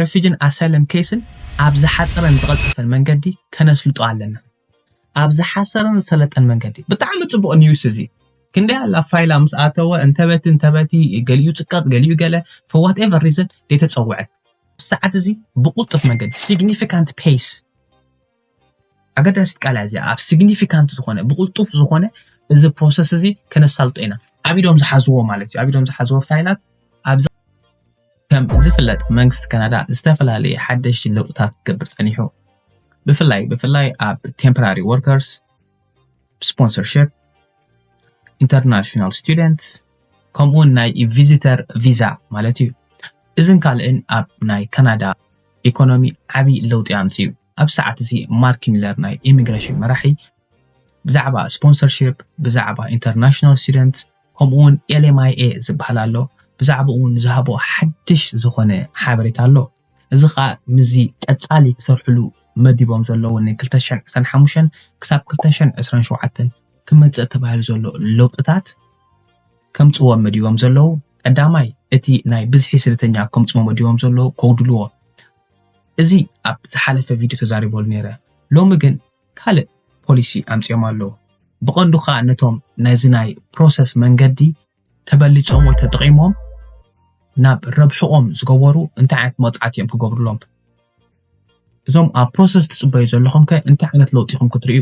refugee ን asylum case ን ኣብ ዝሓፀረን ዝቐልጠፈን መንገዲ ከነስልጦ ኣለና። ኣብ ዝሓሰረን ዝሰለጠን መንገዲ። ብጣዕሚ ፅቡቕ ኒውስ እዚ። ክንደይ ኣላ ፋይላ ምስ ኣተወ እንተበቲ እንተበቲ ገሊኡ ፅቀጥ ገሊኡ ገለ for whatever reason ዘይተፀውዐት። ሰዓት እዚ ብቁልጡፍ መንገዲ significant pace ኣገዳሲት ቃል እዚኣ ኣብ significant ዝኾነ ብቁልጡፍ ዝኾነ እዚ process እዚ ከነሳልጦ ኢና። ኣብ ኢዶም ዝሓዝዎ ማለት እዩ። ኣብ ኢዶም ዝሓዝዎ ፋይላት ኣብዚ ከም ዝፍለጥ መንግስቲ ካናዳ ዝተፈላለየ ሓደሽቲ ለውጥታት ክገብር ጸኒሑ። ብፍላይ ብፍላይ ኣብ temporary workers፣ sponsorship፣ international students ከምኡውን ናይ visitor visa ማለት እዩ። እዝን ካልእን ኣብ ናይ ካናዳ ኢኮኖሚ ዓብዪ ለውጢ ኣምፅኡ። ኣብ ሰዓት እዚ ማርክ ሚለር ናይ ኢሚግሬሽን መራሒ ብዛዕባ sponsorship፣ ብዛዕባ international students ከምኡውን L M I A ዝበሃል ኣሎ። ብዛዕባኡ እውን ዝሃቦ ሓድሽ ዝኾነ ሓበሬታ ኣሎ። እዚ ኸኣ ምስዚ ቀጻሊ ክሰርሕሉ መዲቦም ዘለዉ ን ክልተ ሽሕን ዕስራን ሓሙሽተን ክሳብ ክልተ ሽሕን ዕስራን ሸውዓተን ክመጽእ ተባሂሉ ዘሎ ለውጥታት ከምጽዎ መዲቦም ዘለዉ። ቀዳማይ እቲ ናይ ብዝሒ ስደተኛ ከምጽዎ መዲቦም ዘለዉ ከውድልዎ። እዚ ኣብ ዝሓለፈ ቪድዮ ተዛሪበሉ ነይረ። ሎሚ ግን ካልእ ፖሊሲ ኣምጺኦም ኣለዉ። ብቐንዱ ኸኣ ነቶም ነዚ ናይ process መንገዲ ተበሊጾም ወይ ተጠቒሞም ናብ ረብሕኦም ዝገበሩ እንታይ ዓይነት መቕጻዕቲ እዮም ክገብሩሎም? እዞም ኣብ process ትጽበዩ ዘለኹም ከ እንታይ ዓይነት ለውጢ ኢኹም ክትርእዩ?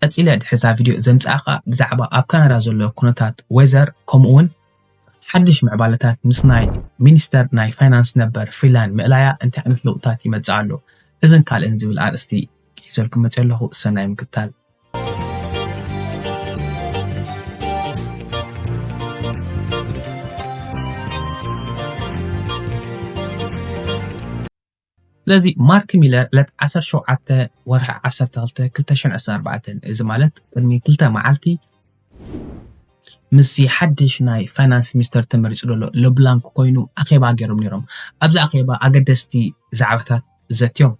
ቀጺለ ድሕሪ እዛ ቪድዮ ዘምጽኣኻ ብዛዕባ ኣብ ካናዳ ዘሎ ኩነታት weather ከምኡ እውን ሓድሽ ምዕባለታት ምስ ናይ ሚኒስተር ናይ ፋይናንስ ነበር ፍሪላን ምእላያ እንታይ ዓይነት ለውጥታት ይመጽእ ኣሎ? እዝን ካልእን ዝብል ኣርእስቲ ሒዘልኩም መጽእ ኣለኹ። ሰናይ ምክታል። ስለዚ ማርክ ሚለር ዕለት ዓሰርተ ሸውዓተ ወርሒ ዓሰርተ ክልተ ክልተ ሽሕን ዕስራን ኣርባዕተን፣ እዚ ማለት ቅድሚ ክልተ መዓልቲ ምስቲ ሓድሽ ናይ ፋይናንስ ሚኒስተር ተመሪጹ ዘሎ ለብላንክ ኮይኑ ኣኼባ ገይሮም ነይሮም። ኣብዚ ኣኼባ ኣገደስቲ ዛዕባታት ዘትዮም።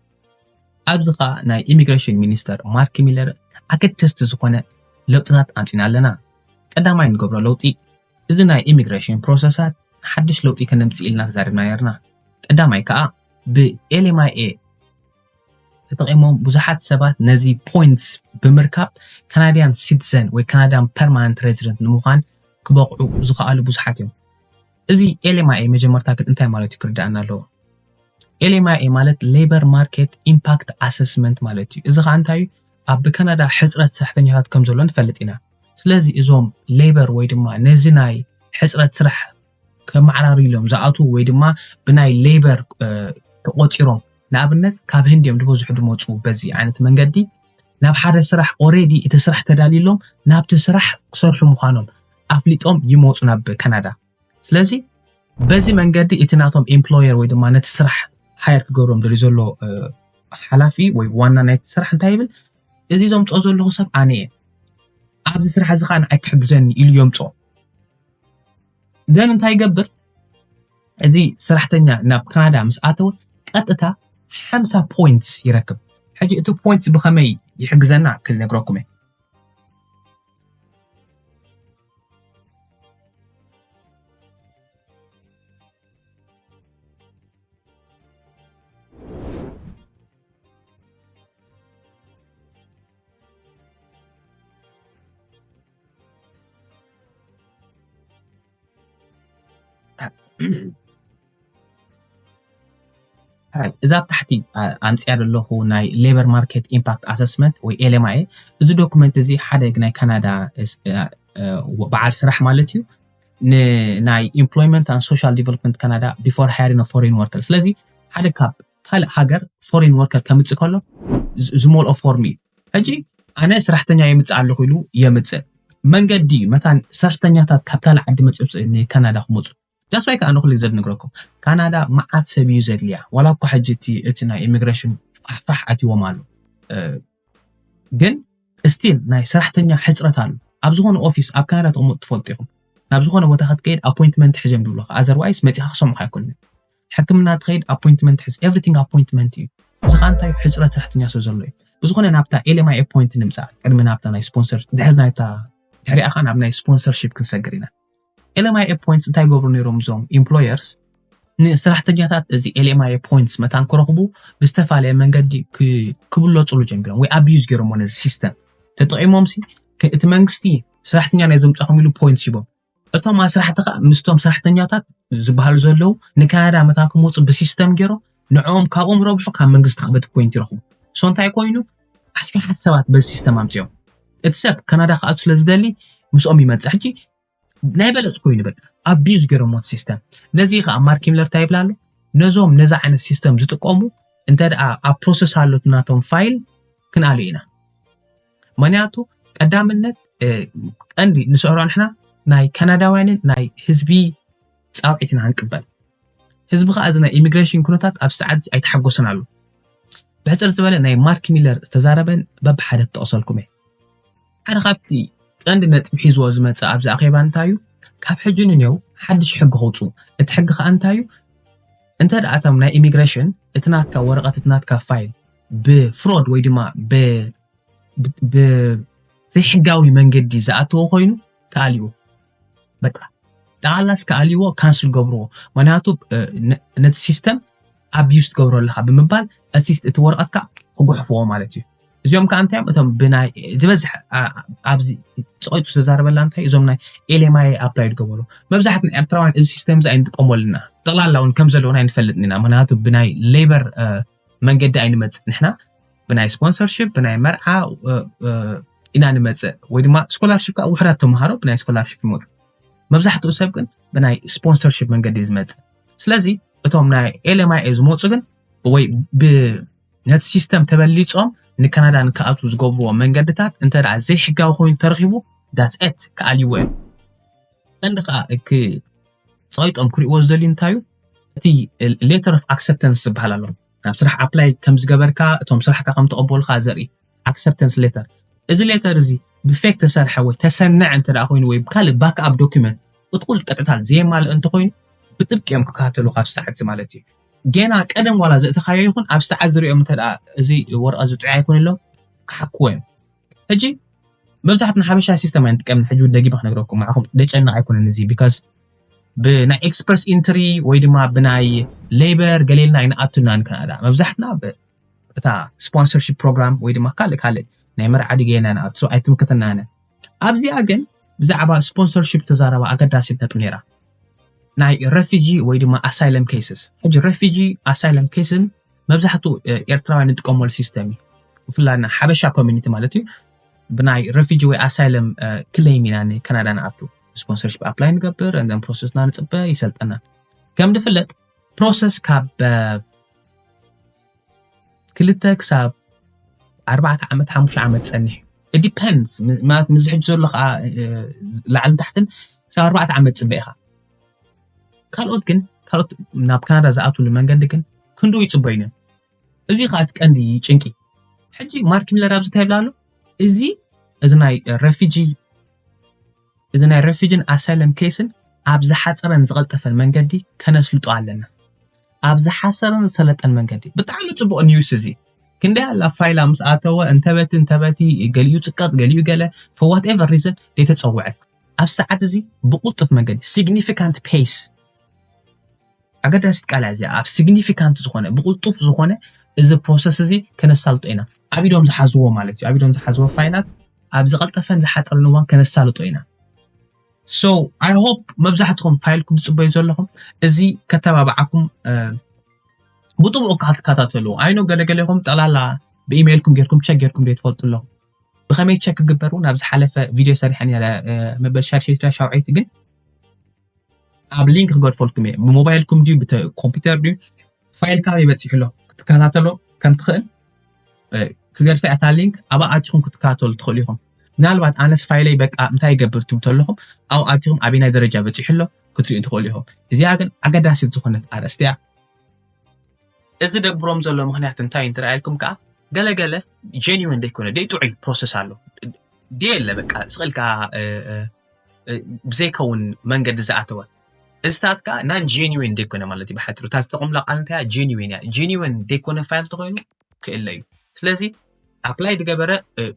ኣብዚ ኸኣ ናይ ኢሚግሬሽን ሚኒስተር ማርክ ሚለር ኣገደስቲ ዝኾነ ለውጥታት ኣምጺና ኣለና። ቀዳማይ ንገብሮ ለውጢ እዚ ናይ ኢሚግሬሽን ፕሮሰሳት ሓድሽ ለውጢ ከነምጽእ ኢልና ተዛሪብና ነርና። ቀዳማይ ከኣ ብ L M I A ተጠቒሞም ብዙሓት ሰባት ነዚ ፖይንትስ ብምርካብ ካናድያን ሲቲዘን ወይ ካናድያን ፐርማነንት ሬዚደንት ንምዃን ክበቕዑ ዝኸኣሉ ብዙሓት እዮም። እዚ L M I A መጀመርታ ግን እንታይ ማለት እዩ ክርዳኣና ኣለዎ። L M I A ማለት ሌበር ማርኬት ኢምፓክት ኣሰስመንት ማለት እዩ። እዚ ኸዓ እንታይ እዩ? ኣብ ካናዳ ሕፅረት ሰራሕተኛታት ከም ዘሎ ንፈልጥ ኢና። ስለዚ እዞም ሌበር ወይ ድማ ነዚ ናይ ሕፅረት ስራሕ ከመዓራርዩሎም ዝኣትዉ ወይ ድማ ብናይ ሌበር ተቆፂሮም፣ ንኣብነት ካብ ህንድ እዮም ዝበዝሑ ዝመፁ። በዚ ዓይነት መንገዲ ናብ ሓደ ስራሕ ኦሬዲ እቲ ስራሕ ተዳልዩሎም ናብቲ ስራሕ ክሰርሑ ምዃኖም ኣፍሊጦም ይመፁ ናብ ካናዳ። ስለዚ በዚ መንገዲ እቲ ናቶም ኤምፕሎየር ወይ ድማ ነቲ ስራሕ ሃየር ክገብሮም ደልዩ ዘሎ ሓላፊ ወይ ዋና ናይቲ ስራሕ እንታይ ይብል? እዚ ዘምፅኦ ዘለኹ ሰብ ኣነ እየ፣ ኣብዚ ስራሕ እዚ ከዓ ንዓይ ክሕግዘኒ ኢሉ የምፅኦ። ዘን እንታይ ይገብር? እዚ ሰራሕተኛ ናብ ካናዳ ምስ ኣተወ ቀጥታ ሓምሳ ፖይንትስ ይረክብ። ሕጂ እቲ ፖይንትስ ብኸመይ ይሕግዘና ክነግረኩም እየ። እዛ ኣብ ታሕቲ ኣምፅያ ዘለኹ ናይ ሌበር ማርኬት ኢምፓክት ኣሰስመንት ወይ L M I A፣ እዚ ዶክመንት እዚ ሓደ ናይ ካናዳ በዓል ስራሕ ማለት እዩ፣ ንናይ ኢምፕሎይመንት and social development ካናዳ before hiring a foreign worker። ስለዚ ሓደ ካብ ካልእ ሃገር ፎሬን ወርከር ከምፅእ ከሎ ዝመልኦ ፎርም እዩ። ሕጂ ኣነ ስራሕተኛ የምፅእ ኣለኹ ኢሉ የምፅእ መንገዲ እዩ። መታን ሰራሕተኛታት ካብ ካልእ ዓዲ መፅኦም ንካናዳ ክመፁ። ዳስዋይ ከዓ ንኩሉ ግዜ ንግረኩም፣ ካናዳ መዓት ሰብ እዩ ዘድልያ። ዋላ እኳ ሕጂ እቲ ናይ ኢሚግሬሽን ፋሕፋሕ ኣትዎም ኣሎ፣ ግን ስቲል ናይ ሰራሕተኛ ሕፅረት ኣሎ። ኣብ ዝኾነ ኦፊስ ኣብ ካናዳ ተቐመጡ ትፈልጡ ኢኹም። ናብ ዝኾነ ቦታ ክትከይድ ኣፖይንትመንት ሕዘም ዝብሉኻ፣ ኣዘርዋይስ መፂኻ ክሰምዑኻ ኣይኮንን። ሕክምና ትኸይድ ኣፖይንትመንት ሕዝ፣ ኤቭሪቲንግ ኣፖይንትመንት እዩ። እዚ ከዓ እንታይ እዩ? ሕፅረት ሰራሕተኛ ስለ ዘሎ እዩ። ብዝኾነ ናብታ L M I A ፖይንት ንምፃእ ቅድሚ ናብታ ናይ ስፖንሰር ድሕሪ ናይታ ድሕሪኣ ከዓ ናብ ናይ ስፖንሰርሺፕ ክንሰግር ኢና። L M I A ፖይንትስ እንታይ ይገብሩ ነይሮም እዞም ኢምፕሎየርስ? ንሰራሕተኛታት እዚ ኤልኤምኣይ ፖይንትስ መታን ክረኽቡ ብዝተፈላለየ መንገዲ ክብለፁሉ ጀሚሮም ወይ ኣቢዩዝ ገይሮሞ ነዚ ሲስተም ተጠቂሞም ሲ እቲ መንግስቲ ሰራሕተኛ ናይ ዘምፃኹም ኢሉ ፖይንትስ ሂቦም እቶም ኣስራሕቲ ከዓ ምስቶም ሰራሕተኛታት ዝበሃሉ ዘለዉ ንካናዳ መታ ክመፁ ብሲስተም ገይሮም ንዕኦም ካብኦም ረብሑ ካብ መንግስቲ ሓበት ፖይንት ይረኽቡ ሶ እንታይ ኮይኑ ኣሽሓት ሰባት በዚ ሲስተም ኣምፅኦም እቲ ሰብ ካናዳ ክኣቱ ስለ ዝደሊ ምስኦም ይመፅእ ሕጂ ናይ በለፅ ኮይኑ በቃ ኣቢዩዝ ገይሮሞ እቲ ሲስተም ነዚ ከዓ ማርክ ሚለር እንታይ ይብላ ኣሎ ነዞም ነዚ ዓይነት ሲስተም ዝጥቀሙ እንተ ደኣ ኣብ ፕሮሰስ ኣሎ እቲ ናቶም ፋይል ክንኣሉ ኢና ምክንያቱ ቀዳምነት ቀንዲ ንስዕሮ ንሕና ናይ ካናዳውያንን ናይ ህዝቢ ፃውዒት ኢና ክንቅበል ህዝቢ ከዓ እዚ ናይ ኢሚግሬሽን ኩነታት ኣብ ሰዓት ኣይተሓጎሰን ኣሎ ብሕፅር ዝበለ ናይ ማርክ ሚለር ዝተዛረበን በብሓደ ክጠቕሰልኩም እየ ሓደ ካብቲ ቀንዲ ነጥቢ ሒዝዎ ዝመፀ ኣብዚ ኣኼባ እንታይ እዩ ካብ ሕጂ ንኔው ሓድሽ ሕጊ ከውፅኡ እቲ ሕጊ ከዓ እንታይ እዩ እንተ ደኣ እቶም ናይ ኢሚግሬሽን እቲ ናትካ ወረቐት እቲ ናትካ ፋይል ብፍሮድ ወይ ድማ ብዘይሕጋዊ መንገዲ ዝኣተወ ኮይኑ ክኣልይዎ በቃ ጠቓላስ ክኣልይዎ ካንስል ገብርዎ ምክንያቱ ነቲ ሲስተም ኣቢዩዝ ትገብሮ ኣለካ ብምባል እቲ ወረቐትካ ክጉሕፍዎ ማለት እዩ እዚኦም ከዓ እንታይ እዮም እቶም ብናይ ዝበዝሕ ኣብዚ ፀቂጡ ዝተዛረበላ እንታይ እዞም ናይ ኤሌማየ ኣፕላይ ዝገበሩ መብዛሕት ናይ ኤርትራውያን እዚ ሲስተም እዚ ኣይንጥቀመሉና ጠቕላላ እውን ከም ዘለውን ኣይንፈልጥን ኢና ምክንያቱ ብናይ ሌበር መንገዲ ኣይንመፅእ ንሕና ብናይ ስፖንሰርሽፕ ብናይ መርዓ ኢና ንመፅእ ወይ ድማ ስኮላርሽፕ ከዓ ውሕዳት ተምሃሮ ብናይ ስኮላርሽፕ ይመፁ መብዛሕትኡ ሰብ ግን ብናይ ስፖንሰርሽፕ መንገዲ እዩ ዝመፅእ ስለዚ እቶም ናይ ኤሌማየ ዝመፁ ግን ወይ ነቲ ሲስተም ተበሊፆም ንካናዳ ንክኣትዉ ዝገብርዎ መንገድታት እንተ ደኣ ዘይሕጋዊ ኮይኑ ተረኺቡ that's it ክኣልይዎ እዮም ቀንዲ ከዓ ጸቂጦም ክሪእዎ ዝደልዩ እንታይ እዩ እቲ letter of acceptance ዝበሃል ኣሎ ናብ ስራሕ apply ከም ዝገበርካ እቶም ስራሕካ ከም ተቐበሉካ ዘርኢ acceptance letter እዚ letter እዚ ብፌክ ተሰርሐ ወይ ተሰነዐ እንተ ኮይኑ ወይ ካልእ backup document ክትኩል ቀጥታ ዘየማልእ እንተኮይኑ ብጥብቂ እዮም ክከታተሉ ካብ ሰዓት እዚ ማለት እዩ ገና ቀደም ዋላ ዘእተኻዮ ይኹን ኣብ ሰዓት ዝሪኦም እንተ እዚ ወረቐት ዝጥዑይ ኣይኮነሎም ክሓክዎ እዮም ሕጂ መብዛሕትና ሓበሻ ሲስተም ኣይንጥቀምን ሕጂ እውን ደጊመ ክነግረኩም ንዓኹም ደጨንቕ ኣይኮነን እዚ because ብናይ express entry ወይ ድማ ብናይ ሌበር ገሌልና ኣይንኣቱና ንክናዳ መብዛሕትና እታ ስፖንሰርሺፕ ፕሮግራም ወይ ድማ ካልእ ካልእ ናይ መርዓ ድገና ንኣቱ ኣይትምክትና ነ ኣብዚኣ ግን ብዛዕባ ስፖንሰርሺፕ ተዛረባ ኣገዳሲት ነጥብ ነይራ ናይ refugee ወይ ድማ asylum cases ሕጂ refugee asylum case ን መብዛሕትኡ ኤርትራውያን ንጥቀመሉ ሲስተም እዩ ብፍላይ ሓበሻ community ማለት እዩ ብናይ refugee ወይ asylum claim ኢና ንካናዳ ንኣቱ ስፖንሰርሺፕ apply ንገብር and process ና ንፅበ ይሰልጠና ከም ዝፍለጥ process ካብ ክልተ ክሳብ ኣርባዕተ ዓመት ሓሙሽተ ዓመት ፀንሕ depends ማለት ምዚ ሕጂ ዘሎ ከዓ ላዕልን ታሕትን ክሳብ ኣርባዕተ ዓመት ፅበ ኢኻ ካልኦት ግን ካልኦት ናብ ካናዳ ዝኣትውሉ መንገዲ ግን ክንዱ ይፅበዩን እዮም እዚ ከዓ እቲ ቀንዲ ጭንቂ ሕጂ ማርክ ሚለር ኣብዚ እንታይ ይብላ ኣሎ እዚ እዚ ናይ refugee እዚ ናይ refugee ን asylum case ን ኣብ ዝሓፀረን ዝቐልጠፈን መንገዲ ከነስልጦ ኣለና ኣብ ዝሓሰረን ዝሰለጠን መንገዲ ብጣዕሚ ፅቡቕ news እዚ ክንደይ ኣላ ፋይላ ምስ ኣተወ እንተበቲ እንተበቲ ገሊኡ ፅቀጥ ገሊኡ ገለ for whatever reason ዘይተፀውዐ ኣብ ሰዓት እዚ ብቁልጡፍ መንገዲ significant pace ኣገዳሲት ቃል እዚኣ ኣብ significant ዝኾነ ብቁልጡፍ ዝኾነ እዚ process እዚ ከነሳልጦ ኢና ኣብ ኢዶም ዝሓዝዎ ማለት እዩ ኣብ ኢዶም ዝሓዝዎ ፋይላት ኣብ ዝቐልጠፈን ዝሓፀረን እዋን ከነሳልጦ ኢና so I hope መብዛሕትኹም ፋይልኩም ትፅበዩ ዘለኹም እዚ ከተባብዓኩም ብጥቡቅ ካብ ትከታተሉ I know ገለገለኹም ጠላላ ብኢሜይልኩም ጌርኩም ቸክ ጌርኩም ዘይትፈልጡ ኣለኹም ብኸመይ ቸክ ክግበር እውን ኣብ ዝሓለፈ ቪድዮ ሰሪሐ ነረ መበል ሻድሸይ ሻውዐይቲ ግን ኣብ ሊንክ ክገድፈልኩም እየ ብሞባይልኩም ድዩ ብኮምፒውተር ድዩ ፋይል ካበይ በፂሑ ኣሎ ክትከታተሎ ከም ትኽእል ክገድፈ እታ ሊንክ ኣብኣ ኣቲኹም ክትከታተሉ ትኽእሉ ኢኹም ምናልባት ኣነስ ፋይለይ በቃ እንታይ ይገብር ትብሉ ኣለኹም ኣብኡ ኣቲኹም ኣበይ ናይ ደረጃ በፂሑ ኣሎ ክትሪኡ ትኽእሉ ኢኹም እዚኣ ግን ኣገዳሲት ዝኾነት ኣርእስቲ እያ እዚ ደግብሮም ዘሎ ምኽንያት እንታይ እንትረኣየልኩም ከዓ ገለገለ genuine ደይኮነ ደይ ጥዑይ process ኣሎ ደየለ በቃ ስቕልካ ብዘይከውን መንገዲ ዝኣተወ እዚታት ከዓ non genuine ደይኮነ ማለት እዩ ብሓፂሩ እታ ዝተቐምላ ቃል እንታይ genuine እያ genuine ደይኮነ ፋይል ተኮይኑ ክእለ እዩ ስለዚ apply ዝገበረ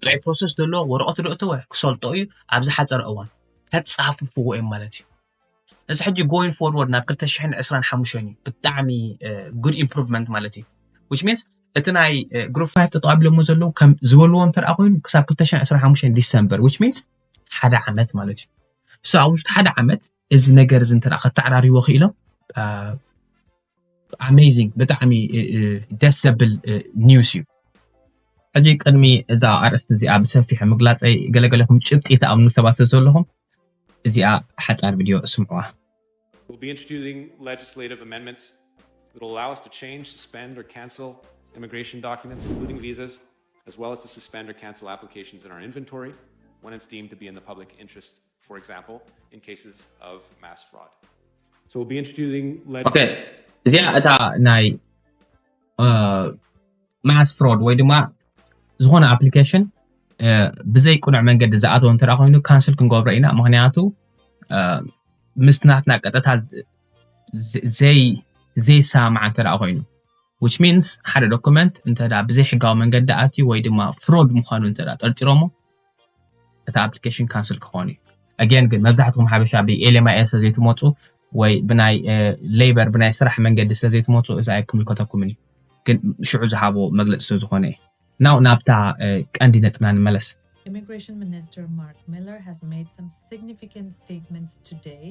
ጥዑይ process ዘለዎ ወረቐቱ ዶ እተወ ክሰልጦ እዩ ኣብ ዝሓፀረ እዋን ከፃፍፍዎ እዮም ማለት እዩ እዚ ሕጂ going forward ናብ ክልተ ሽሕን ዕስራን ሓሙሽተን እዩ ብጣዕሚ good improvement ማለት እዩ። Which means እቲ ናይ group five ተጠቓቢሎሞ ዘለዉ ከም ዝበልዎ እንተ ደኣ ኮይኑ ክሳብ ክልተ ሽሕን ዕስራን ሓሙሽተን ዲሰምበር which means ሓደ ዓመት ማለት እዩ። So ኣብ ውሽጢ ሓደ ዓመት እዚ ነገር እዚ እንተ ደኣ ከተዓራርይዎ ክኢሎም amazing ብጣዕሚ ደስ ዘብል news እዩ። ሕጂ ቅድሚ እዛ ኣርእስቲ እዚኣ ብሰፊሑ ምግላፀይ ገለገለኹም ጭብጢ ተኣምኑ ሰባት ስለ ዘለኹም እዚኣ ሓፃር ቪድዮ ስምዕዋ። We'll be introducing legislative amendments that will allow us to change, suspend, or cancel immigration documents, including visas, as well as to suspend or cancel applications in our inventory when it's deemed to be in the public interest, for example, in cases of mass fraud. So we'll be introducing okay እዚኣ እታ ናይ mass fraud ወይ ድማ ዝኾነ application ብዘይ ቅኑዕ መንገዲ ዝኣተወ እንተ ኮይኑ ካንስል ክንገብሮ ኢና። ምክንያቱ ምስ ናትና ቀጥታ ዘይሰማማዕ እንተ ኮይኑ which means ሓደ ዶኩመንት እንተ ብዘይ ሕጋዊ መንገዲ ኣትዩ ወይ ድማ fraud ምዃኑ እንተ ጠርጢሮሞ እቲ application ካንስል ክኾን እዩ። Again ግን መብዛሕትኹም ሓበሻ ብ LMIA ስለ ዘይትመፁ ወይ ብናይ labor ብናይ ስራሕ መንገዲ ስለ ዘይትመፁ እዚ ኣይክምልከተኩምን እዩ። ግን ሽዑ ዝሃቦ መግለፂ ስለ ዝኾነ እዩ። Now ናብታ ቀንዲ ነጥብና ንመለስ። Immigration Minister Mark Miller has made some significant statements today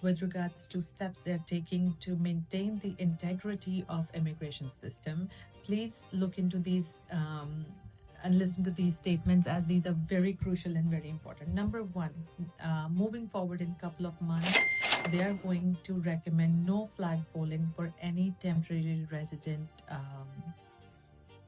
with regards to steps they're taking to maintain the integrity of immigration system. Please look into these um, and listen to these statements as these are very crucial and very important. Number one, uh, moving forward in a couple of months, they are going to recommend no flag polling for any temporary resident um,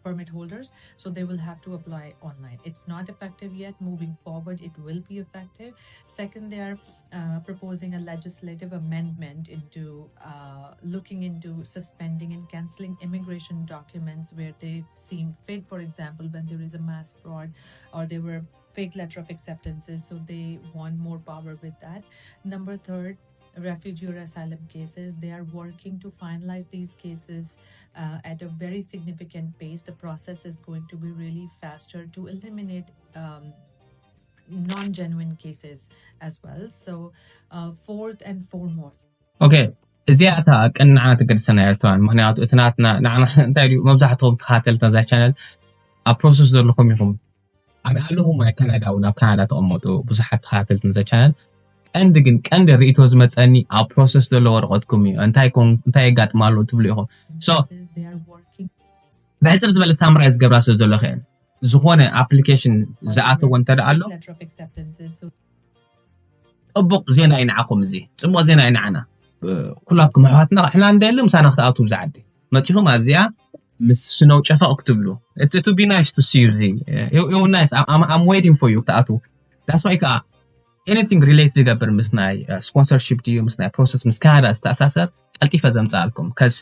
permit holders, so they will have to apply online. It's not effective yet. Moving forward, it will be effective. Second, they are uh, proposing a legislative amendment into uh, looking into suspending and canceling immigration documents where they seem fake. For example, when there is a mass fraud or they were fake letter of acceptances, so they want more power with that. Number third, refugee or asylum cases. They are working to finalize these cases uh, at a very significant pace. The process is going to be really faster to eliminate um, non-genuine cases as well. So, uh, fourth and foremost. Okay እዚኣ እታ ቀንዲ ንዓና ትገድሰና ኤርትራውያን። ምክንያቱ እቲ ናትና ንዓና እንታይ ድዩ መብዛሕትኹም ተኸታተልቲ ነዛ ቻነል ኣብ process ዘለኹም ኢኹም። ኣብ ኣለኹም ኣብ ካናዳ እውን ኣብ ካናዳ ተቐመጡ ብዙሓት ተኸታተልቲ ነዛ ቻነል። ቀንዲ ግን ቀንዲ ርእይቶ ዝመፀኒ ኣብ process ዘሎ ወረቐትኩም እዩ። እንታይ ኮን እንታይ የጋጥም ኣሎ ትብሉ ኢኹም። So ብሕፅር ዝበለ summarize ዝገብራ ስለ ዘለኹ እየን። ዝኾነ application ዝኣተዎ እንተ ኣሎ ጽቡቕ ዜና እዩ ንዓኹም፣ እዚ ጽቡቕ ዜና እዩ ንዓና። ኩላትኩም ኣሕዋትና ሕና እንደሊ ምሳና ክትኣትዉ ብዛ ዓዲ መጺኹም ኣብዚኣ ምስ ስነው ጨፈቕ ክትብሉ it would be nice to see you። እዚ it would be nice. I'm, I'm waiting for you ክትኣትዉ። That's why ከዓ anything relate ዝገብር ምስ ናይ sponsorship ድዩ ምስ ናይ process ምስ ካናዳ ዝተኣሳሰር ቀልጢፈ ዘምጽኣልኩም። ከስ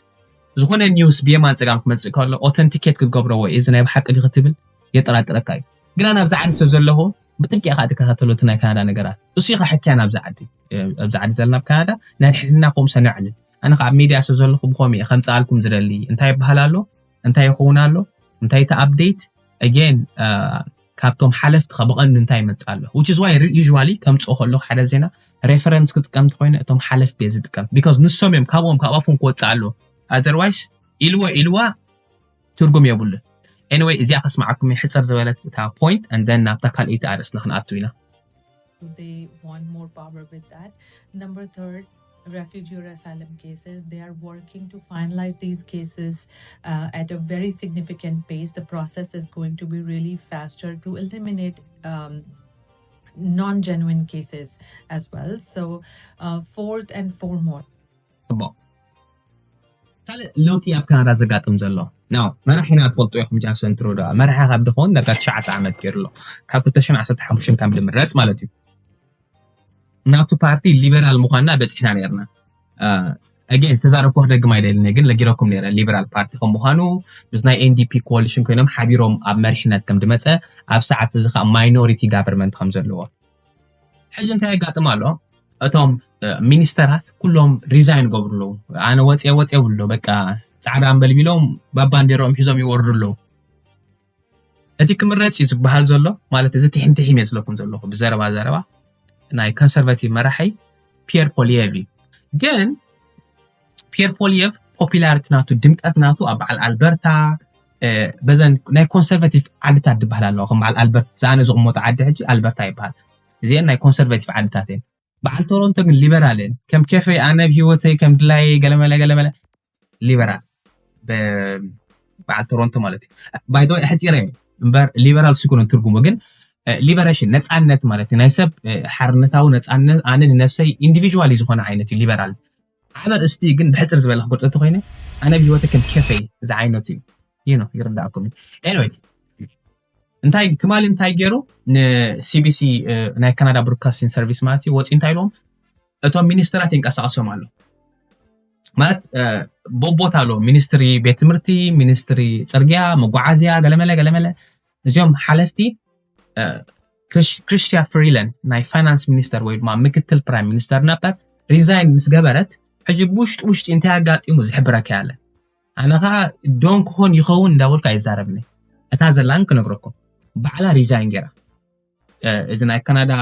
ዝኾነ news ብየማን ጸጋም ክመጽእ ከሎ authenticate ክትገብሮ ወይ እዚ ናይ ብሓቂ ድዩ ክትብል የጠራጥረካ እዩ። ግና ናብዚ ዓዲ ስለ ዘለኹ ብጥንቂ ኢኻ ትከታተሎ እቲ ናይ ካናዳ ነገራት። እሱ ኢኻ ሕክያ ናብዚ ዓዲ ኣብዚ ዓዲ ዘለና ኣብ ካናዳ ናይ ድሕንና ከምኡ ሰነዕልን ኣነ ከዓ ኣብ ሚድያ ስለ ዘለኹ ብኸምኡ እየ ከምፅኣልኩም ዝደሊ። እንታይ ይበሃል ኣሎ፣ እንታይ ይኸውን ኣሎ፣ እንታይ እቲ update again ካብቶም ሓለፍቲ ከ ብቐንዱ እንታይ ይመፅእ ኣሎ። Which is why usually ከምፅኦ ከለኹ ሓደ ዜና reference ክጥቀም እንተኮይነ እቶም ሓለፍቲ እየ ዝጥቀም። Because ንሶም እዮም ካብኦም ካብ ኣፎም ክወፅእ ኣለዎ። Otherwise ኢልዎ ኢልዋ ትርጉም የብሉን። Anyway እዚኣ ከስምዓኩም እየ ሕፅር ዝበለት እታ point and then ናብታ ካልኣይቲ ኣርእስትና ክንኣቱ ኢና። They want more power with that. Number third, refugee or asylum cases. They are working to finalize these cases uh, at a very significant pace. The process is going to be really faster to eliminate um, non-genuine cases as well. So, uh, fourth and foremost. ፅቡቕ ካልእ ለውጢ ኣብ ካናዳ ዘጋጥም ዘሎ ናው መራሒና ትፈልጡ ኢኹም። ጃክሰን ትሩዶ መራሒ ካብ ድኸውን ዳርጋ ትሽዓተ ዓመት ገይሩ ኣሎ። ካብ ክልተ ሽሕን ዓሰርተ ሓሙሽተን ካብ ድምረፅ ማለት እዩ። ናቱ ፓርቲ ሊበራል ምዃንና በፂሕና ነርና። ኣጌን ዝተዛረብኩ ክደግም ኣይደልን ግን ለጊረኩም ነረ ሊበራል ፓርቲ ከም ምዃኑ ምስ ናይ NDP coalition ኮይኖም ሓቢሮም ኣብ መሪሕነት ከም ድመፀ ኣብ ሰዓት እዚ ከዓ minority government ከም ዘለዎ ሕጂ እንታይ የጋጥም ኣሎ? እቶም ሚኒስተራት ኩሎም resign ገብሩ ኣለዉ። ኣነ ወፅየ ወፅየ ብሉ በቃ ፃዕዳ ኣንበልቢሎም ባባንዴሮም ሒዞም ይወርዱ ኣለዉ። እቲ ክምረፅ እዩ ዝበሃል ዘሎ ማለት እዚ ትሒም ትሒም እየ ዝለኩም ዘለኹ ብዘረባ ዘረባ ናይ conservative መራሒ ፒየር ፖሊየቪ ግን ፒየር ፖሊየፍ ፖፒላሪቲ ናቱ፣ ድምቀት ናቱ ኣብ በዓል ኣልበርታ፣ በዘን ናይ ኮንሰርቫቲቭ ዓድታት ዝበሃል ኣለዋ። ከም በዓል ኣልበርት ዝኣነ ዝቕመጡ ዓዲ ሕጂ ኣልበርታ ይበሃል። እዚአን ናይ ኮንሰርቫቲቭ ዓድታት እየን። በዓል ቶሮንቶ ግን ሊበራል እየን። ከም ኬፈይ ኣነ ኣብ ህይወተይ ከም ድላየ ገለመለ ገለመለ ሊበራል፣ በዓል ቶሮንቶ ማለት እዩ። ባይዘወይ ኣሕፂረ እምበር ሊበራል ስኩኖን ትርጉሙ ግን ሊበሬሽን ነፃነት ማለት እዩ። ናይ ሰብ ሓርነታዊ ነፃነት፣ ኣነ ንነፍሰይ ኢንዲቪጁዋሊ ዝኾነ ዓይነት እዩ ሊበራል። ዓበር እስቲ ግን ብሕፅር ዝበለ ክገልፀ እንተኮይነ ኣነ ብህይወተ ከም ኬፈይ ዝዓይነቱ እዩ። ይኖ ይርዳእኩም። ኤኒወይ እንታይ ትማሊ እንታይ ገይሩ ንሲቢሲ ናይ ካናዳ ብሮድካስቲንግ ሰርቪስ ማለት እዩ ወፂ እንታይ ኢልዎም እቶም ሚኒስትራት ይንቀሳቀሶም ኣሎ ማለት በቦታ ኣሎ ሚኒስትሪ ቤት ትምህርቲ፣ ሚኒስትሪ ፅርግያ፣ መጓዓዝያ፣ ገለመለ ገለመለ እዚኦም ሓለፍቲ ክሪስቲያ ፍሪለን ናይ ፋይናንስ ሚኒስተር ወይ ድማ ምክትል ፕራይም ሚኒስተር ነበር ሪዛይን ምስ ገበረት ሕጂ ብውሽጢ ውሽጢ እንታይ ኣጋጢሙ ዝሕብረካ ያለ ኣነ ከዓ ዶን ክኾን ይኸውን እንዳበልኩ ኣይዛረብኒ እታ ዘላን ክነግረኩም ባዕላ ሪዛይን ገይራ እዚ ናይ ካናዳ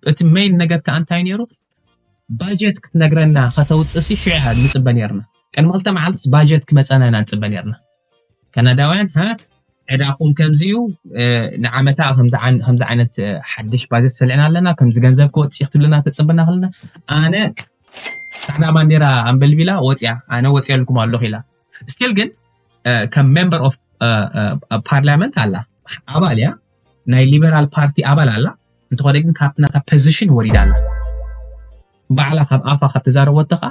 እቲ ሜይን ነገር ከዓ እንታይ ነይሩ ባጀት ክትነግረና ከተውፅእ ሲ ሽዑ ንፅበ ነርና ቅድሚ ክልተ መዓልትስ ባጀት ክመፀና ኢና ንፅበ ነርና ካናዳውያን ሃ ዕዳኹም ከምዚ እዩ ንዓመታ ከምዚ ዓይነት ሓድሽ ባጀት ሰሊዕና ኣለና ከምዚ ገንዘብ ክወፅእ ክትብልና ተፅበና ክልና ኣነ ፃዕዳ ባንዴራ ኣንበልቢላ ወፅያ ኣነ ወፅየልኩም ኣለኹ ኢላ ስቲል ግን ከም ሜምበር ኦፍ ፓርላመንት ኣላ ኣባል እያ ናይ ሊበራል ፓርቲ ኣባል ኣላ እንተኾነ ግን ካብቲ ናታ ፖዚሽን ወሪዳ ኣላ ባዕላ ካብ ኣፋ ካብ ተዛረበቶ ከዓ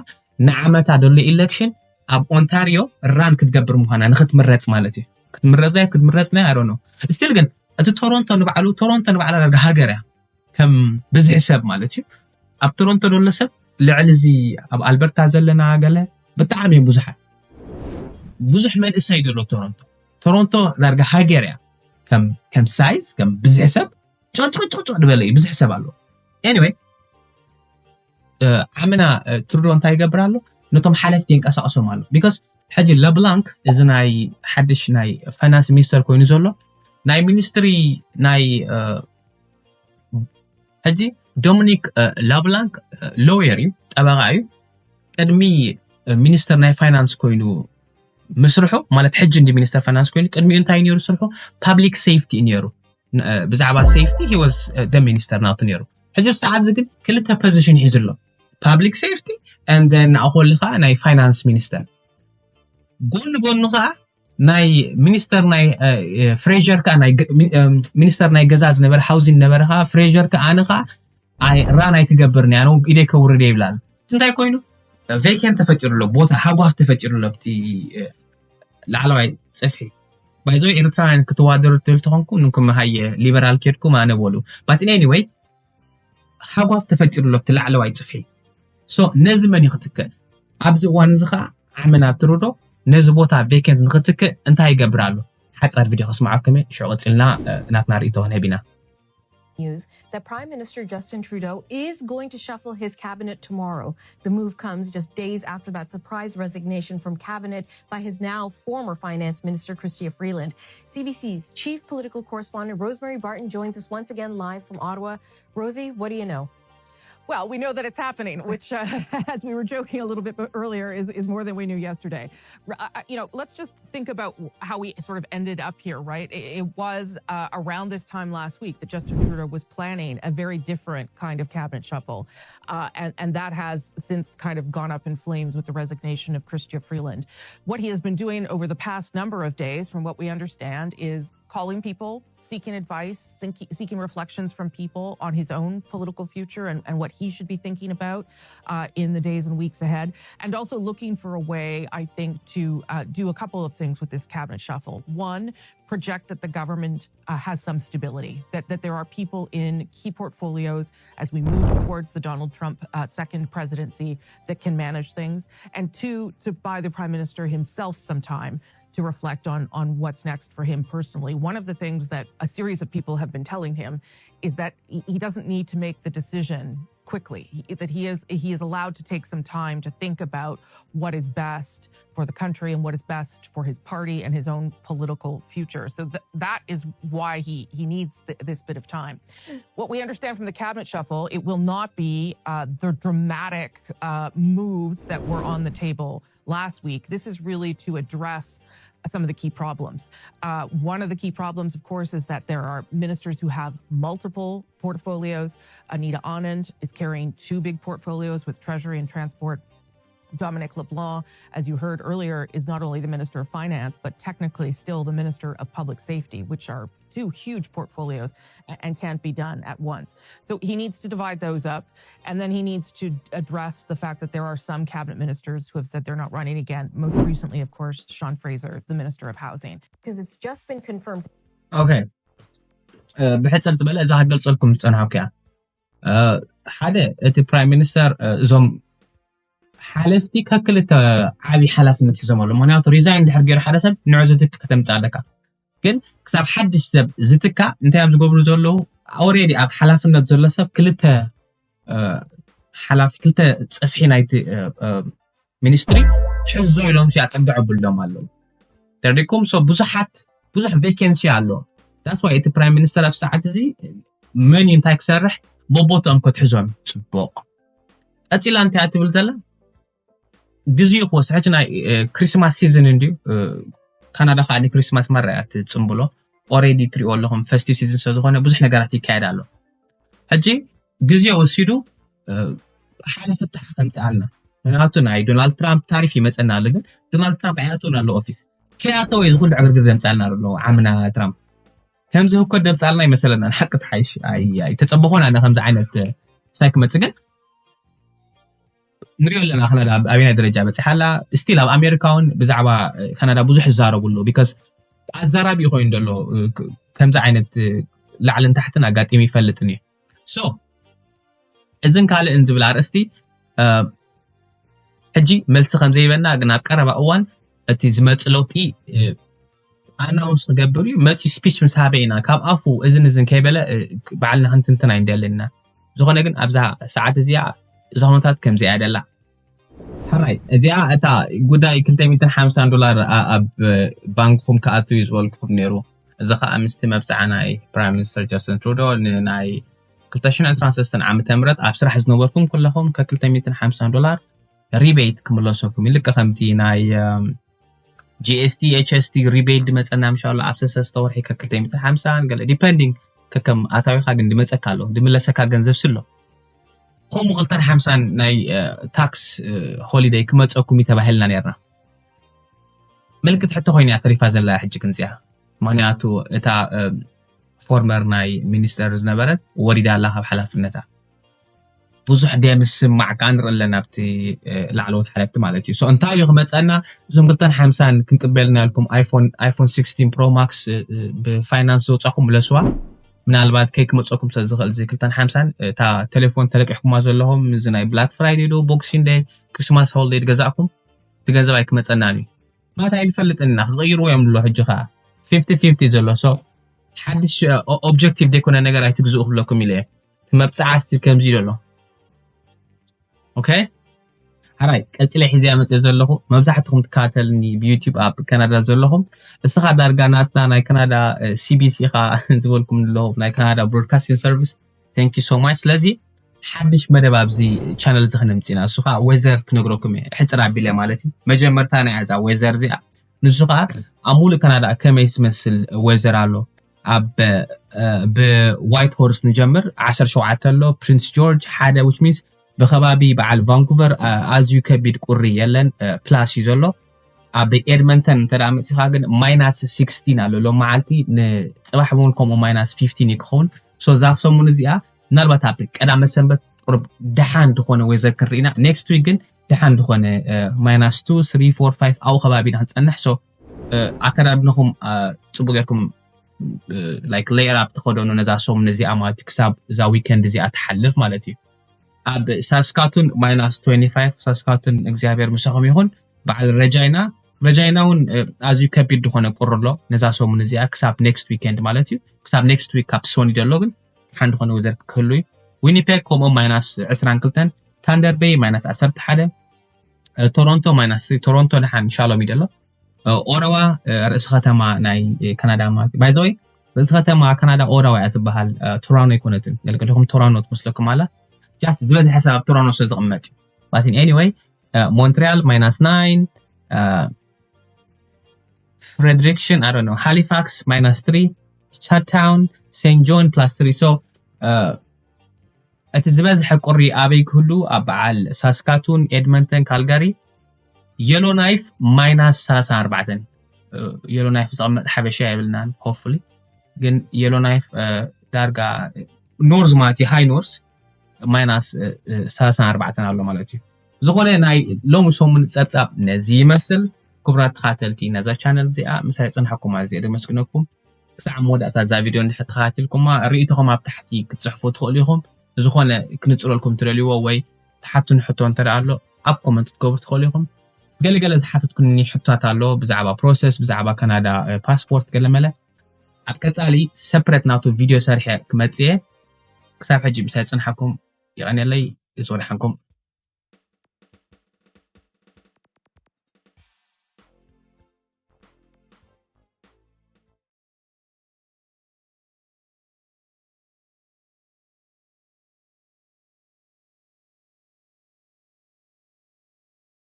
ንዓመታ ደሎ ኢሌክሽን ኣብ ኦንታሪዮ ራን ክትገብር ምዃና ንክትምረፅ ማለት እዩ ክትምረፅ ዳየት ክትምረፅ ናይ ኣሮኖ ስቲል ግን እቲ ቶሮንቶ ንባዕሉ ቶሮንቶ ንባዕላ ዳርጋ ሃገር እያ ከም ብዝሒ ሰብ ማለት እዩ ኣብ ቶሮንቶ ደሎ ሰብ ልዕሊ እዚ ኣብ ኣልበርታ ዘለና ገለ ብጣዕሚ እዮም ብዙሓት ብዙሕ መንእሰይ ዘሎ ቶሮንቶ ቶሮንቶ ዳርጋ ሃገር እያ ከም ሳይዝ ከም ብዝሒ ሰብ ጨንጥጥጥጥ ዝበለ እዩ ብዙሕ ሰብ ኣለዎ ኤኒወይ ዓምና ትሩዶ እንታይ ይገብር ኣሎ ነቶም ሓለፍቲ የንቀሳቀሶም ኣሎ ቢካስ ሕጂ ለብላንክ እዚ ናይ ሓድሽ ናይ ፋይናንስ ሚኒስተር ኮይኑ ዘሎ ናይ ሚኒስትሪ ናይ ሕጂ ዶሚኒክ ላብላንክ ሎየር እዩ ጠበቃ እዩ ቅድሚ ሚኒስተር ናይ ፋይናንስ ኮይኑ ምስርሑ ማለት ሕጂ እንዲ ሚኒስተር ፋይናንስ ኮይኑ ቅድሚኡ እንታይ ነይሩ ስርሑ ፓብሊክ ሴፍቲ እዩ ነይሩ ብዛዕባ ሴፍቲ ሂወስ ሚኒስተር ናቱ ነይሩ ሕጂ ብሰዓት እዚ ግን ክልተ ፖዚሽን ሒዙ ኣሎ ፓብሊክ ሴፍቲ ንኣኾሉ ከዓ ናይ ፋይናንስ ሚኒስተር ጎኒ ጎኒ ከዓ ናይ ሚኒስተር ናይ ፍሬር ከዓ ሚኒስተር ናይ ገዛ ዝነበረ ሃውዚን ነበረ ከዓ ፍሬር ከዓ ኣነ ከዓ ራን ኣይክገብርን ኣነ ኢደይ ከውርድ ይብላል እንታይ ኮይኑ ቬኬንት ተፈጢሩ ኣሎ ቦታ ሃጓፍ ተፈጢሩ ኣሎ ኣብቲ ላዕለዋይ ፅፍሒ ባይዘ ኤርትራውያን ክትዋደሩ ትብል ተኾንኩ ንኩም ሃየ ሊበራል ኬድኩም ኣነ በሉ but anyway ሃጓፍ ተፈጢሩ ኣሎ ኣብቲ ላዕለዋይ ፅፍሒ so ነዚ መን እዩ ክትክእ ኣብዚ እዋን እዚ ከዓ ዓመና ትሩዶ ነዚ ቦታ ቬኬንት ንክትክእ እንታይ ይገብር ኣሎ ሓፃር ቪድዮ ከስማዓኩም እየ ሽዑ ቀፂልና ናትና ርእቶ ክንህብ ኢና news that Prime Minister Justin Trudeau is going to shuffle his cabinet tomorrow. The move comes just days after that surprise resignation from cabinet by his now former finance minister, Chrystia Freeland. C B C's chief political correspondent, Rosemary Barton, joins us once again live from Ottawa. Rosie, what do you know? Well, we know that it's happening, which, uh, as we were joking a little bit earlier, is, is more than we knew yesterday. Uh, you know, let's just think about how we sort of ended up here, right? It, it was uh, around this time last week that Justin Trudeau was planning a very different kind of cabinet shuffle. Uh, and, and that has since kind of gone up in flames with the resignation of Chrystia Freeland. What he has been doing over the past number of days, from what we understand, is calling people, seeking advice, seeking reflections from people on his own political future and, and what he should be thinking about uh, in the days and weeks ahead. And also looking for a way, I think, to uh, do a couple of things with this cabinet shuffle. One, project that the government uh, has some stability, that, that there are people in key portfolios as we move towards the Donald Trump uh, second presidency that can manage things. And two, to buy the prime minister himself some time to reflect on, on what's next for him personally. One of the things that a series of people have been telling him is that he doesn't need to make the decision quickly, he, that he is he is allowed to take some time to think about what is best for the country and what is best for his party and his own political future. So th- that is why he he needs th- this bit of time. What we understand from the cabinet shuffle, it will not be uh, the dramatic uh, moves that were on the table last week. This is really to address some of the key problems. Uh, one of the key problems, of course, is that there are ministers who have multiple portfolios. Anita Anand is carrying two big portfolios with Treasury and Transport. Dominic LeBlanc, as you heard earlier, is not only the Minister of Finance, but technically still the Minister of Public Safety, which are two huge portfolios and can't be done at once. So he needs to divide those up. And then he needs to address the fact that there are some cabinet ministers who have said they're not running again. Most recently, of course, Sean Fraser, the Minister of Housing. Because it's just been confirmed. Okay. ብሕፅር ዝበለ እዛ ክገልፀልኩም ዝፀናሕኩ እያ። ሓደ እቲ ፕራይም ሚኒስተር እዞም ሓለፍቲ ከክልተ ዓብዪ ሓላፍነት ሒዞም ኣሎ። ምክንያቱ ሪዛይን ድሕር ገይሩ ሓደ ሰብ ንዑ ዝትክ ከተምፅእ ኣለካ። ግን ክሳብ ሓድሽ ሰብ ዝትካ እንታይ እዮም ዝገብሩ ዘለዉ? ኦሬዲ ኣብ ሓላፍነት ዘሎ ሰብ ክልተ ሓላፊ ክልተ ፀፍሒ ናይቲ ሚኒስትሪ ሕዞ ኢሎም ሲያፀግዐ ብሎም ኣለዉ። ተረዲኩም? ሶ ብዙሓት ብዙሕ ቬኬንሲ ኣሎ። ዳስ ዋይ እቲ ፕራይም ሚኒስተር ኣብ ሰዓት እዚ መን እንታይ ክሰርሕ በቦትኦም ከትሕዞም ፅቡቕ። ቀፂላ እንታይ እያ ትብል ዘላ? ግዜኡ ክወስድ ሕጂ ናይ ክሪስማስ ሲዝን እንድዩ። ካናዳ ከዓ ንክሪስማስ ማራ እያ ትፅምብሎ። ኦሬዲ ትሪእዎ ኣለኹም፣ ፈስቲቭ ሲዝን ስለዝኾነ ብዙሕ ነገራት ይካየድ ኣሎ። ሕጂ ግዜ ወሲዱ ሓደ ፍታሕ ከምፅኣልና። ምክንያቱ ናይ ዶናልድ ትራምፕ ታሪፍ ይመፀና ኣሎ። ግን ዶናልድ ትራምፕ ኣይኣተውን ኣሎ ኦፊስ። ከይኣተወ እዚ ኩሉ ዕግርግር ዘምፃልና ዘሎ ዓምና ትራምፕ። ከምዚ ህኮት ደምፃልና ይመሰለና። ንሓቂ ተሓይሽ ኣይተፀበኾን ኣነ ከምዚ ዓይነት ሳይ ክመፅእ። ግን ንሪኦ ኣለና ካናዳ ኣበየናይ ደረጃ በፂሓ ኣላ። ስቲል ኣብ ኣሜሪካ እውን ብዛዕባ ካናዳ ብዙሕ ዝዛረቡ ኣለዉ። ቢካዝ ኣዛራቢ ኮይኑ ዘሎ ከምዚ ዓይነት ላዕልን ታሕትን ኣጋጢሙ ይፈልጥን እዩ። ሶ እዝን ካልእን ዝብል ኣርእስቲ ሕጂ መልሲ ከም ዘይበና ግን ኣብ ቀረባ እዋን እቲ ዝመፅ ለውጢ ኣናውንስ ክገብር እዩ። መፂ ስፒች ምስ ሃበ ኢና ካብ ኣፉ እዝን እዝን ከይበለ ባዕልና ክንትንትን ኣይንደልን ኢና። ዝኾነ ግን ኣብዛ ሰዓት እዚኣ እዛ ኩነታት ከምዚኣ እያ ደላ። ሕራይ እዚኣ እታ ጉዳይ ክልተ ሚእትን ሓምሳን ዶላር ኣብ ባንክኹም ክኣቱ እዩ ዝበልኩኹም ነይሩ። እዚ ከዓ ምስቲ መብፅዓ ናይ ፕራይም ሚኒስተር ጃስትን ትሩዶ ንናይ ክልተ ሽሕን ዕስራን ሰለስተን ዓመተ ምህረት ኣብ ስራሕ ዝነበርኩም ኩለኹም ከክልተ ሚእትን ሓምሳን ዶላር ሪቤት ክምለሰኩም ይልቀ ከምቲ ናይ ጂኤስቲ ኤችኤስቲ ሪቤት ድመፀና ምሻሎ ኣብ ሰሰስተ ወርሒ ከክልተ ሚእትን ሓምሳን ገለ ዲፐንዲንግ ከከም ኣታዊኻ ግን ድመፀካ ኣሎ ድምለሰካ ገንዘብ ስሎ። ከምኡ ክልተን ሓምሳን ናይ ታክስ ሆሊደይ ክመፀኩም እዩ ተባሂልና ነርና። ምልክት ሕቶ ኮይና እያ ተሪፋ ዘላ ሕጂ ክንፅያ። ምክንያቱ እታ ፎርመር ናይ ሚኒስተር ዝነበረት ወሪዳ ኣላ ካብ ሓላፍነታ። ብዙሕ ደምስማዕ ከዓ ንርኢ ኣለና ኣብቲ ላዕለዎት ሓለፍቲ ማለት እዩ። እንታይ እዩ ክመፀና? እዞም ክልተን ሓምሳን ክንቅበልና ኢልኩም ኣይፎን ኣይፎን ስክስቲን ፕሮ ማክስ ብፋይናንስ ዘውፃኹም ምለስዋ። ምናልባት ከይ ክመፀኩም ስለ ዝኽእል እዚ ክልተን ሓምሳን እታ ቴሌፎን ተለቂሕኩማ ዘለኹም እዚ ናይ ብላክ ፍራይደይ ዶ ቦክሲንግ ደይ ክሪስማስ ሆሊደይ ዝገዛእኩም እቲ ገንዘብ ኣይክመፀናን እዩ። ማታ ኣይንፈልጥን ኢና ክቕይርዎ እዮም ኣሎ ሕጂ ከዓ ፊፍቲ ፊፍቲ ዘሎ። ሶ ሓድሽ ኦብጀክቲቭ ዘይኮነ ነገር ኣይትግዝኡ ክብለኩም ኢለ እየ። መብፅዓ ስቲል ከምዚ ዘሎ። ኦኬ ሓራይ ቀፂለ ሒዘያ መፅእ ዘለኹ። መብዛሕትኹም ትከታተልኒ ብዩቲብ ኣብ ካናዳ ዘለኹም እስኻ ዳርጋ ናትና ናይ ካናዳ ሲቢሲ ኢኻ ዝበልኩም ኣለኹም ናይ ካናዳ ብሮድካስቲንግ ሰርቪስ። Thank you so much። ስለዚ ሓድሽ መደብ ኣብዚ ቻነል እዚ ክነምፅእ ኢና። እሱ ከዓ ዌዘር ክነግረኩም እየ ሕፅር ኣቢለ ማለት እዩ። መጀመርታ ናይ ኣዛ ዌዘር እዚኣ ንሱ ከዓ ኣብ ሙሉእ ካናዳ ከመይ ዝመስል ዌዘር ኣሎ። ኣብ ብዋይት ሆርስ ንጀምር ዓሰርተ ሸውዓተ ኣሎ ፕሪንስ ጆርጅ ሓደ which means ብከባቢ በዓል ቫንኩቨር ኣዝዩ ከቢድ ቁሪ የለን። ፕላስ እዩ ዘሎ። ኣብ ኤድመንተን እንተ መፂኻ ግን ማይናስ ሲክስቲን ኣሎ ሎም መዓልቲ ንፅባሕ እውን ከምኡ ማይናስ ፊፍቲን እዩ ክኸውን። ሶ ዛብ ሰሙን እዚኣ ምናልባት ኣብ ቀዳመ ሰንበት ቁርብ ደሓን ዝኾነ ዌዘር ክንርኢና። ኔክስት ዊክ ግን ደሓን ዝኾነ ማይናስ ቱ ስሪ ፎር ፋይቭ ኣብኡ ከባቢ ኢና ክንፀንሕ። ሶ ኣከዳድነኹም ፅቡቅ ጌርኩም ላይክ ሌየር ኣፕ ተኸደኑ ነዛ ሰሙን እዚኣ ማለት እዩ ክሳብ እዛ ዊከንድ እዚኣ ትሓልፍ ማለት እዩ። ኣብ ሳስካቱን ማይናስ ትዌንቲ ፋይቭ ሳስካቱን እግዚኣብሔር ምሳኹም ይኹን። በዓል ረጃይና ረጃይና እውን ኣዝዩ ከቢድ ዝኾነ ቁሪ ኣሎ ነዛ ሰሙን እዚኣ ክሳብ ኔክስት ዊከንድ ማለት እዩ። ክሳብ ኔክስት ዊክ ካብ ትስወኒ ዘሎ ግን ሓን ዝኾነ ወዘር ክህሉ እዩ። ዊኒፔግ ከምኡ ማይናስ ዕስራን ክልተን፣ ታንደር ቤይ ማይናስ ዓሰርተ ሓደ፣ ቶሮንቶ ማይናስ ቶሮንቶ ደሓን ሻሎም ይደሎ። ኦረዋ ርእሲ ከተማ ናይ ካናዳ ማለት ባይዘወይ ርእሲ ከተማ ካናዳ ኦረዋ እያ ትበሃል። ቶሮንቶ ኣይኮነትን። ገልገለኹም ቶሮንቶ ትመስለኩም ኣላ። ጃስት ዝበዝሐ ሰብ ኣብ ቶሮንቶ ስለ ዝቕመጥ እዩ። But in anyway ሞንትሪያል ማይናስ ናይን፣ ፍሬድሪክሽን I don't know ሃሊፋክስ ማይናስ ትሪ፣ ቻታውን ሴንት ጆን ፕላስ ትሪ። So እቲ ዝበዝሐ ቁሪ ኣበይ ክህሉ ኣብ በዓል ሳስካቱን ኤድመንተን ካልጋሪ። የሎ ናይፍ ማይናስ ሰላሳ ኣርባዕተን። የሎ ናይፍ ዝቐመጥ ሓበሻ የብልናን ሆፍሊ ግን የሎ ናይፍ ዳርጋ ኖርዝ ማለት እዩ ሃይ ኖርዝ ማይናስ ሰላሳ ኣርባዕተን ኣሎ ማለት እዩ። ዝኾነ ናይ ሎሚ ሰሙን ፀብፃብ ነዚ ይመስል። ክቡራት ተኻተልቲ ነዛ ቻነል እዚኣ ምሳይ ፅንሐኩም ኣዝየ ደመስግነኩም። ክሳዕ መወዳእታ እዛ ቪድዮ እንድሕር ተኸታቲልኩማ ርእይቶኹም ኣብ ታሕቲ ክትፅሕፉ ትኽእሉ ኢኹም። ዝኾነ ክንፅረልኩም ትደልይዎ ወይ ትሓቱን ሕቶ እንተ ኣሎ ኣብ ኮመንት ክትገብሩ ትኽእሉ ኢኹም። ገለገለ ዝሓተትኩኒ ሕቶታት ኣሎ ብዛዕባ ፕሮሰስ ብዛዕባ ካናዳ ፓስፖርት ገለመለ ኣብ ቀፃሊ ሰፕሬት ናቱ ቪድዮ ሰርሐ ክመፅየ። ክሳብ ሕጂ ምሳይ ፅንሓኩም ይቐንየለይ። ዝወድሓንኩም።